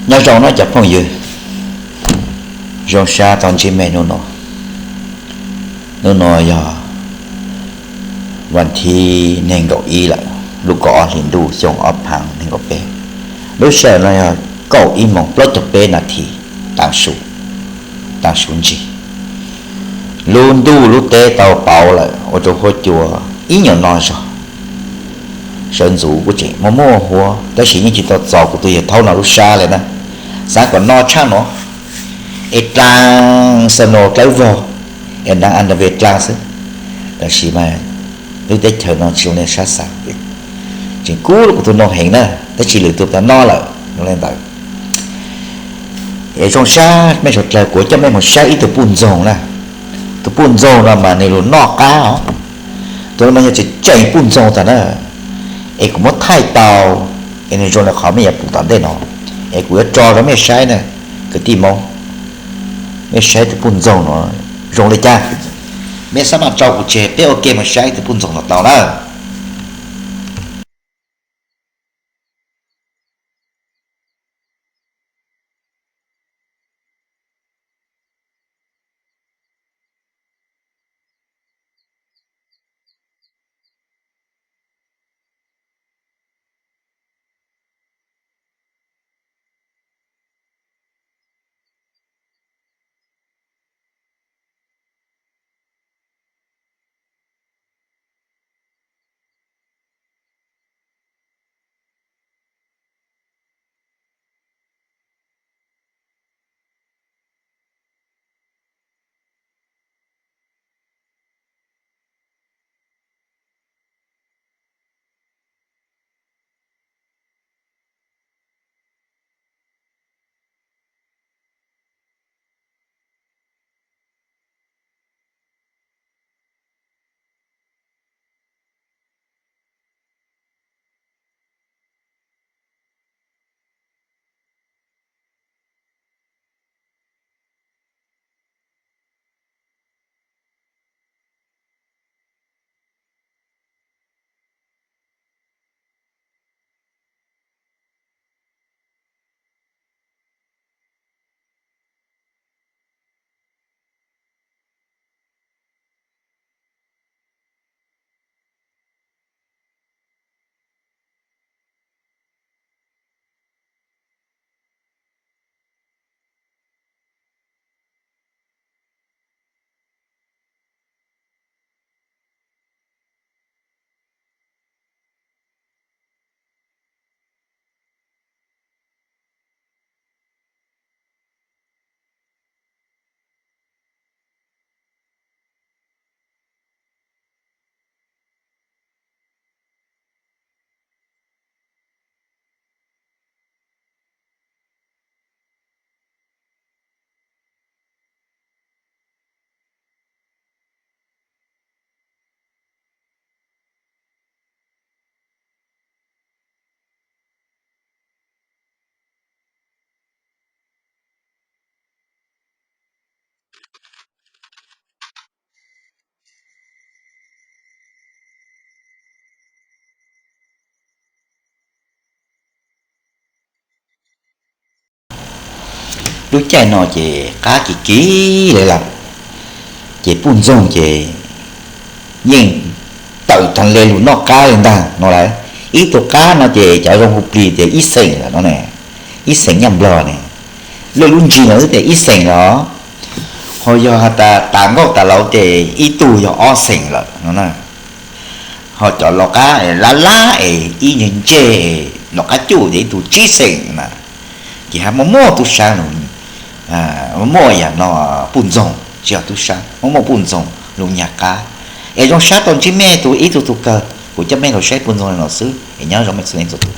Nyob zoo no cov phooj ywg, zoo sab tau ntsib mej hnub no. Hnub no yog vas thib nees nkaum ib lawm, lub kaum ob hlis ntuj xyoo ob phav nees nkaum peb. Lub sij hawm no yog kaum ib moos plaub caug peb nas this, tav su, tav su ntsis. Lub ntuj lub teb tau pauv lawm ua rau huab cua ib nyuag no zog. Sawv ntxuv kuj tseem muaj muaj huab, tab sis yeej tsis tau txog kuv tus yawg thaub no lub sab li na. Xav kom no tshaj no es dlaab xa no dlawb vog, es nrag a nrag ve dlaab xwb. Tab sis mas lub teb chaws no tsis zoo li sab xav, tseem kub kuv tus no heev na, tab sis lwm tus tau noj lawm zoo li ntawd. Es zoo sab mej suav dlawg, kuv coj mej mus saib ib tug puj ntxoog na. Tus puj ntxoog no mas nws lug noj qab os. Tus no mas yog tseem tseem puj ntxoog tag na, es kuv muab thaij tau, es nws zoo li qhov mej yuav pum tom ntej no. Es kuv yuav tso rau mej saib na, kwv tij Moob, mej saib tus puj ntxoog no zoo li cas. Mej xab maj tso kuv tseg peb ua ke mus saib tus puj ntxoog no tau na. Lub caij no ces qab kis kis le lawm, ces puj ntxoog ces yeej tawm tag le lug noj qab li ntag no lawm. Ib tug qab no ces cov zoo hu plig tias ib xeem lawm no ne, ib xeem nyaj nplog ne. Luaj lub ntsis no xwb tias ib xeem los, ho yog has tas tas nkauj tas laus ces ib tug yog ob xeem lawm no na. Ho cov los qab lab lab es ib ntse ntse, los qab cuj ces ib tug tsib xeem na. Ces hab muaj muaj tub sab, muaj yam no puj ntxoog tsis yog tub sab, muaj muaj puj ntxoog lug nyag qab. Es zoo sab tau ntsib mej tug ib tug tug kawg, kuv coj mej los saib puj ntxoog li no xwb es nyob zoo mej txhua leej txhua tus.